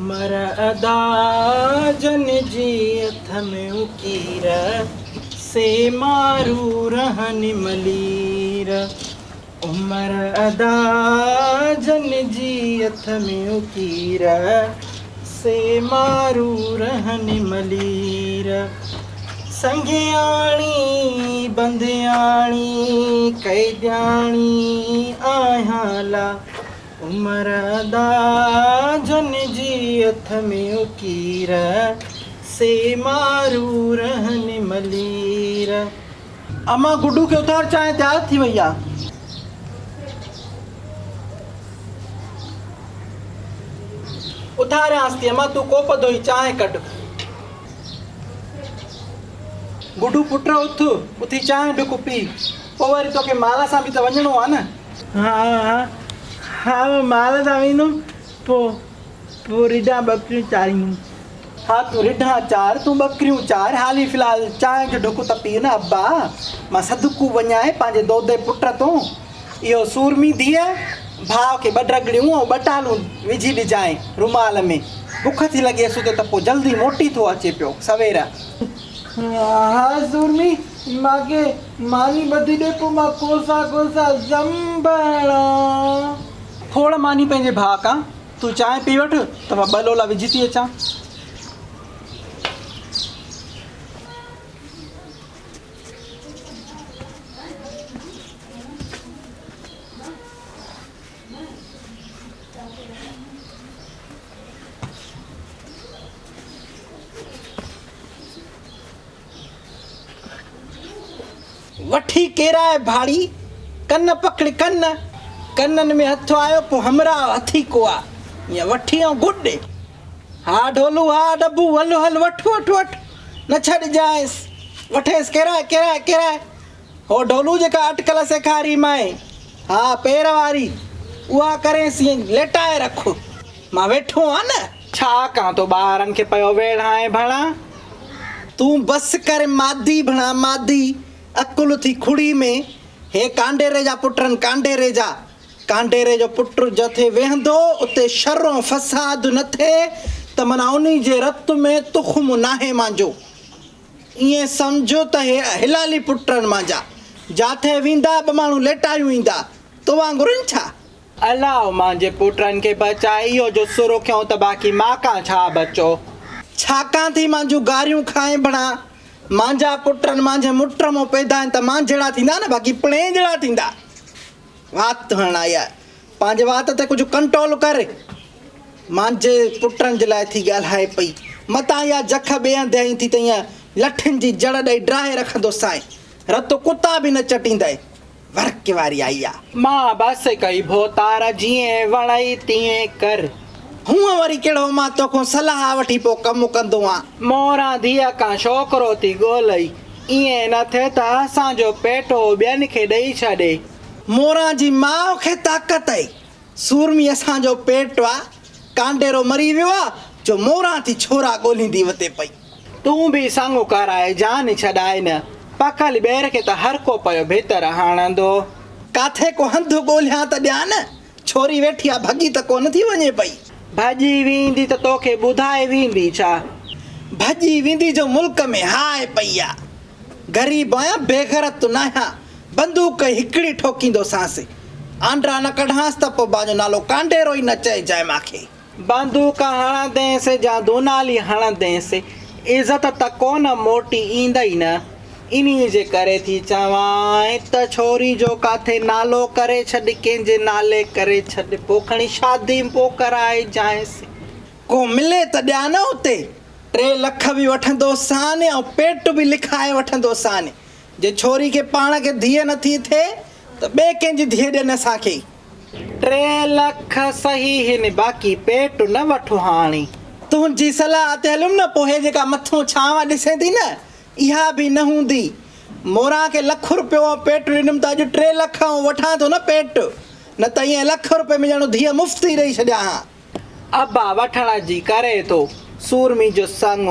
عمر ادا جن جي هٿ ۾ اڪير، سي مارو رهن ملير. عمر ادا جن جي هٿ ۾ اڪير، سي مارو رهن ملير. سنگياڻي بندياڻي قيدياڻي آهيان لا. عمر ادا جن جي هٿ ۾ اڪير، سي مارو رهن ملير. امان گڊو کي اٿار چانهه تيار ٿي وئي آ. اٿاريانس ٿي امان تون ڪوپ ڌوئي چانهه ڪڍ. گڊو پٽ اٿ، اٿي چانهه ڍڪ پي، پوء وري توکي مال سان به ته وڃڻو آ نه. ها ها ها مان مال سان ويندم پوء پوء رڍان ٻڪريون چاريندم. ها تون رڍان چار تون ٻڪريون چار حالي في الحال چانهه جو ڍڪ ته پيء نه ابا مان صدقو وڃانء پنهنجي دودي پٽ تون اهو سورمي ڌيء ڀاء کي ٻه ڊرگڙيون ۽ ٻه ٽالون وجهي ڏجانء رومال ۾ بک ٿي لڳيس اتي ته پوء جلدي موٽي ٿو اچي پيو سوير. ها سورمي مانکي ماني ٻڌي ڏي پوء مان ڪوسا ڪوسا زنب هڻان. کوڙ ماني پنهنجي ڀاء کان، تون چانهه پي وٺ ته مان ٻه لولا وجهي ٿي اچان. وٺي ڪيرائي ڀاڙي، ڪن پڪڙي ڪن، ڪنن ۾ هٿ آيو پوء همراهه هٿيڪو آ، ائين وٺي ۽ گڏ. ها ڍولو ها ڊبو هل هل وٺ وٺ وٺ، نه ڇڏجانئس، وٺيس ڪيرائي ڪيرائي ڪيرائي. هو ڍولو جيڪا اٽڪل سيکاري مانء، ها پير واري، اها ڪرينس ائين ليٽائي رک، مان ويٺو آن نه. ڇا ڪان ٿو ٻارن کي پيو ويڙهائين ڀڻا. تون بس ڪر مادي ڀڻا مادي، عقل ٿي کڙي ۾، هي ڪانڊيري جا پٽن ڪانڊيري جا، ڪانڊيري جو پٽ جٿي ويهندو اتي شر ۽ فساد نه ٿئي ته معنيٰ انهي جي رت ۾ تخم ناهي مانجو. ائين سمجهه ته هي هلالي پٽن مانجا، جاٿي ويندا ٻه ماڻهو ليٽايون ايندا، تو وانگر آهن ڇا؟ الله مانجي پٽن کي بچائي اهو جو سر کنيو ته باقي مان ڪان ڇا بچو. ڇاڪان ٿي مانجون گاريون کائين ڀڻا، مانجا پٽن مانجي مٽ مون پيدا آهن ته مانجهڙا ٿيندا نه باقي پڻهين جهڙا ٿيندا. وات هڻڻ آئي آهي پنهنجي وات تي ڪجهه ڪنٽرول ڪر. مانجي پٽن جي لاء ٿي ڳالهائي پئي. متان اها جک ٻئي هنڌ ائين ٿي ته ائين لٺين جي جڙ ڏئي ڊاهي رکندوسانء. رت ڪتا به نه چٽيندئي. ورڪ واري آئي آ. مان بس ڪئي ڀوتار جيئن وڻئي تيئن ڪر. هونء وري ڪهڙو مان توکون صلاح وٺي پوء ڪم ڪندو آن. موران ڌيء ڪان ڇوڪرو ٿي ڳولئي. ائين نه ٿئي ته اسان جو پيٽو ٻين کي ڏئي ڇڏي. موران جي ماء کي طاقت ائي. سورمي اسان جو پيٽ آ. ڪانڊيرو مري ويو آ جو موران ٿي ڇورا ڳوليندي وتي پئي. تون به سڱ ڪرائي جان ڇڏائي نه. پڪل ٻير کي ته هر ڪو پيو ڀتر هڻندو. ڪاٿي ڪو هنڌ ڳوليان ته ڏيان نه. ڇوري ويٺي آ ڀڳي ته ڪونه ٿي وڃي پئي. ڀڄي ويندي ته توکي ٻڌائي ويندي ڇا؟ ڀڄي ويندي جو ملڪ ۾ هاء پئي آ. غريب آهيان بيغيرت ناهيان. بندوق هڪڙي ٺوڪيندوسانس. آنڊرا نه ڪڍانس ته پوء بانجو نالو ڪانڊيرو ئي نه چئجانء مانکي. بندوق هڻندينس جا دونالي هڻندينس، عزت ته ڪونه موٽي ايندئي نه. انهيء جي ڪري ٿي چوانء ته ڇوري جو ڪاٿي نالو ڪري ڇڏ، ڪنهن جي نالي ڪري ڇڏ، پوء کڻي شادي پوء ڪرائجانئس. ڪو ملي ته ڏيان نه اتي. 3 لک به وٺندوسان ۽ پيٽ به لکائي وٺندوسان. جي ڇوري کي پاڻ کي ڌيء نه ٿي ٿئي ته ٻئي ڪنهن جي ڌيء ڏين اسان کي. 3 لک صحيح هن باقي پيٽ نه وٺ هاڻي. تنهنجي صلاح تي هليم نه پوء هي جيڪا مٿون ڇانو ڏسين ٿي نه اها به نه هوندي. موران کي لک روپيو ۽ پيٽ ڏنم ته اڄ 3 لک آئون وٺان ٿو نه پيٽ نه ته ائين لک روپئي ۾ ڄڻ ڌيء مفت ئي ڏئي ڇڏيان ها. ابا وٺڻ جي ڪري ٿو سورمي جو سڱ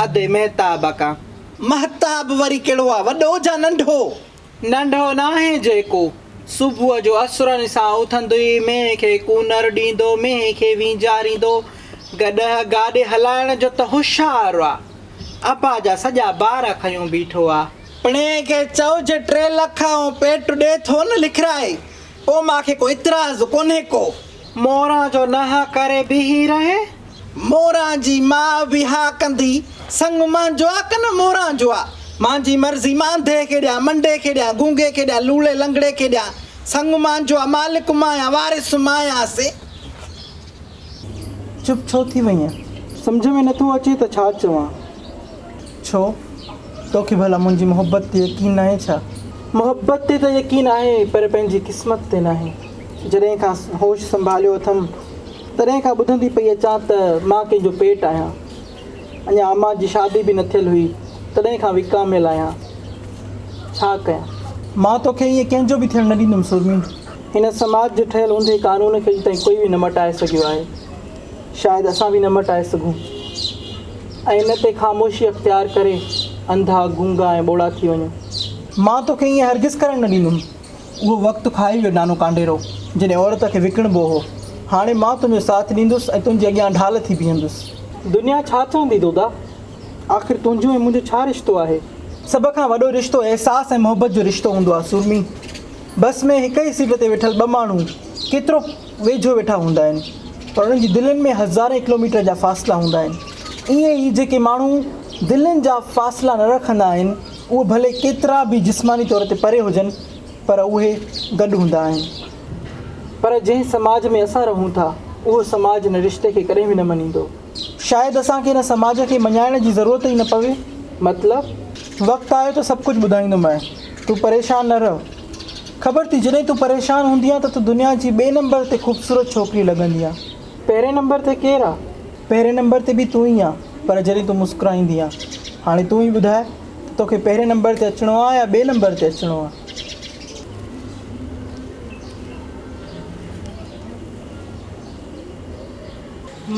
ادي مهتاب کان. مهتاب وري ڪهڙو آ وڏو جا ننڍو؟ ننڍو ناهي جيڪو صبح جو اسرن سان اٿندو ئي مينهن کي ڪونر ڏيندو، مينهن کي وينجاريندو، گڏهه گاڏي هلائڻ جو ته هوشيار آ. ابا جا سڄا بار کنيو بيٺو آ. پڻهين کي چئو جي ٽي لک ۽ پيٽ ڏي ٿو نه لکرائي، پوء مان کي ڪو اعتراض ڪونهي ڪو. موران جو نه ها ڪري بيهي رهي. موران جي ماء به ها ڪندي. سڱ مانجو آ ڪن موران جو آ. مانجي مرضي مان انڌي کي ڏيان، منڊي کي ڏيان، گونگي کي ڏيان، لوڙهي لنگڙي کي ڏيان. سڱ مانجو آ، مالڪ مان آهيان، وارث مان آهيان سي. چپ ڇو ٿي وئينء؟ سمجهه ۾ نٿو اچي ته ڇا چوان. ڇو؟ توکي ڀلا منهنجي محبت تي يقين ناهي ڇا؟ محبت تي ته يقين آهي پر پنهنجي قسمت تي ناهي. جڏهن کان هوش سنڀاليو اٿم، تڏهن کان ٻڌندي پئي اچان ته مان ڪنهن جو پيٽ آهيان. اڃا امان جي شادي به نه ٿيل هئي، تڏهن کان وڪاميل آهيان. ڇا ڪيان؟ مان توکي ائين ڪنهن جو به ٿيڻ نه ڏيندم سرمي. هن سماج جي ٺهيل اونڌي قانون کي اڄ تائين ڪوئي به نه مٽائي سگهيو آهي. شايد اسان به نه مٽائي سگهون ۽ ان تي خاموشي اختيار ڪري انڌا، گونگا ۽ ٻوڙا ٿي وڃون. مان توکي ائين هرگز ڪرڻ نه ڏيندم. اهو وقت کائي ويو نانو ڪانڊيرو، جڏهن عورت کي وڪڻبو هو. هاڻي مان تنهنجو ساٿ ڏيندس ۽ تنهنجي اڳيان ڍال ٿي بيهندس. دنيا ڇا چوندي دودا؟ آخر تنهنجو ۽ منهنجو ڇا رشتو آهي؟ سڀ کان وڏو رشتو احساس ۽ محبت جو رشتو هوندو آهي سورمي. بس ۾ هڪ ئي سيٽ تي ويٺل ٻه ماڻهو ڪيترو ويجهو ويٺا هوندا آهن پر انهن جي دلين ۾ هزارين ڪلوميٽر جا فاصلا هوندا آهن. ائين ئي جيڪي ماڻهو دلين جا فاصلا نه رکندا آهن اهي ڀلي ڪيترا به جسماني طور تي پري هجن پر اهي گڏ هوندا آهن. پر جنهن سماج ۾ اسان رهون ٿا اهو سماج ان رشتي کي ڪڏهن به نه مڃيندو. شايد اسان کي ان سماج کي مڃائڻ جي ضرورت ئي نه پوي. مطلب؟ وقت آيو ته سڀ ڪجهه ٻڌائيندومانء. تون پريشان نه رهه. خبر ٿي جڏهن تون پريشان هوندي آن ته تون دنيا جي ٻئي نمبر تي خوبصورت ڇوڪري لڳندي آن. پهرين نمبر تي ڪير آ؟ پهرين نمبر تي به تون ئي آن پر جڏهن تون مسڪرائيندي آن. هاڻي تون ئي ٻڌاء ته توکي پهرين نمبر تي اچڻو آ يا ٻئي نمبر تي اچڻو آ؟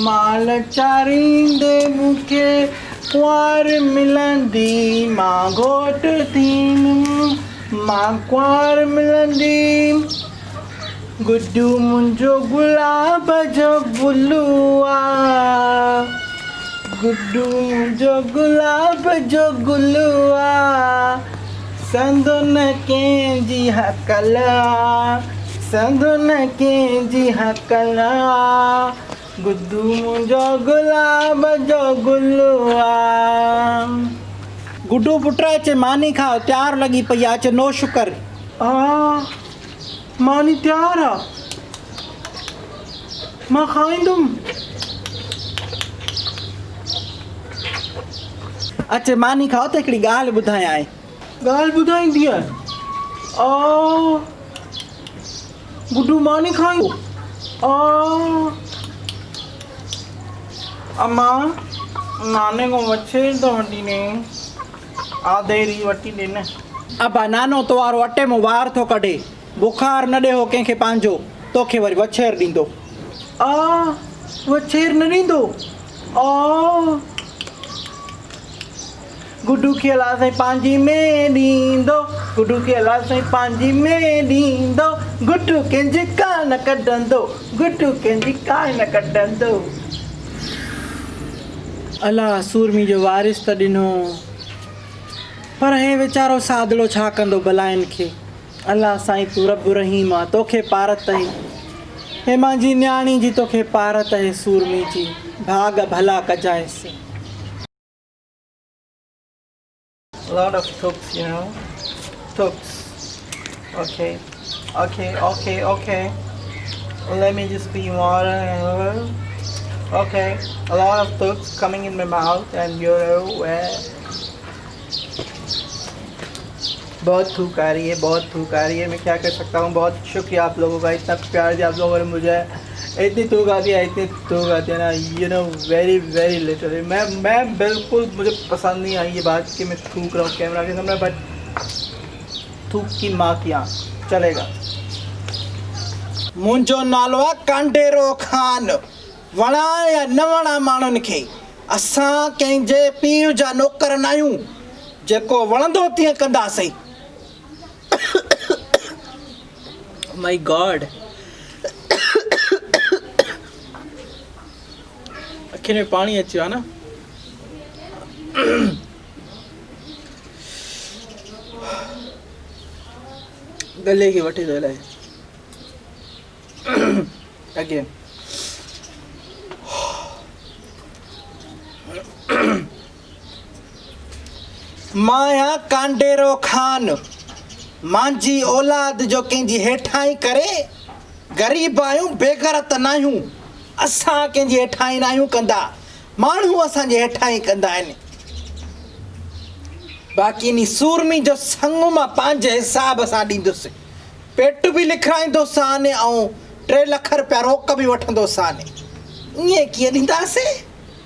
مال چاريندي مون کي ڪنوار ملندي، مان گهوٽ ٿيندم، مان ڪنوار ملندي. گڊو منهنجو گلاب جو گل آ، گڊو منهنجو گلاب جو گل آ، سندو نه ڪنهن جي هڪل آ، سندو نه ڪنهن جي هڪل آ، گدو منهنجو گلاب جو گل آ. گڊو پٽ اچ ماني کاء، تيار لڳي پئي آ، اچ نوش ڪر. آ ماني تيار آ، مان کائيندم. اچ ماني کاء ته هڪڙي ڳالهه ٻڌايانء. ڳالهه ٻڌائيندينء؟ آ گڊو ماني کائيندو. آ امان ناني کان وڇير ٿو وٺي ڏي. آڌيري وٺي ڏي نه. ابا نانو تو وارو اٽي مون وار ٿو ڪڍي. بخار نه ڏي هو ڪنهن کي پنهنجو، توکي وري وڇير ڏيندو. آ وڇير نه ڏيندو. آ. گڊو کي الله سائين پنهنجي ۾ ڏيندو، گڊو کي الله سائين پنهنجي ۾ ڏيندو، گڊو ڪنهن جي ڪا نه ڪڍندو، گڊو ڪنهن جي ڪا نه ڪڍندو. الله سورمي جو وارث ته ڏنو پر هي ويچارو سادڙو ڇا ڪندو بلائن کي. الله سائين تون رب رحيم آ توکي پارت اهي هي مانجي نياڻي جي توکي پارت اهي سورمي جي ڀاڳ ڀلا ڪجانس. Lot of thooks you know thooks okay okay okay okay let me just be more okay a lot of thooks coming in my mouth and you know where बहुत थूक आ रही है बहुत थूक आ रही है मैं क्या कर सकता हूँ बहुत शुक्रिया आप लोगों का इतना प्यार दिया आप लोगों ने मुझे इतनी थूक आती है इतनी थूक आती है ना you know very very literally मैं बिल्कुल मुझे पसंद नहीं आई ये बात कि मैं थूक रहा हूँ कैमरा के सामने बट थूक की माँ की आँख चलेगा। منهنجو نالو آ ڪانڊيرو خان وڻان يا نه وڻان ماڻهن کي اسان ڪنهن جي پيء جا نوڪر ناهيون جيڪو وڻندو تيئن ڪنداسين. مائي گاڊ. اکين ۾ پاڻي اچي ويو آهي نه. گلي کي وٺي ٿو الائي. اگين. مان آهيان ڪانڊيرو خان، مانجي اولاد جو ڪنهن جي هيٺائين ڪري، غريب آهيون بيغيرت ناهيون، اسان ڪنهن جي هيٺائين ناهيون ڪندا، ماڻهو اسان جي هيٺائين ڪندا آهن. باقي انهي سورمي جو سڱ مان پنهنجي حساب سان ڏيندس، پيٽ به لکرائيندوسان ۽ 3 لک رپيا روڪ به وٺندوسان، ائين ڪيئن ڏينداسين؟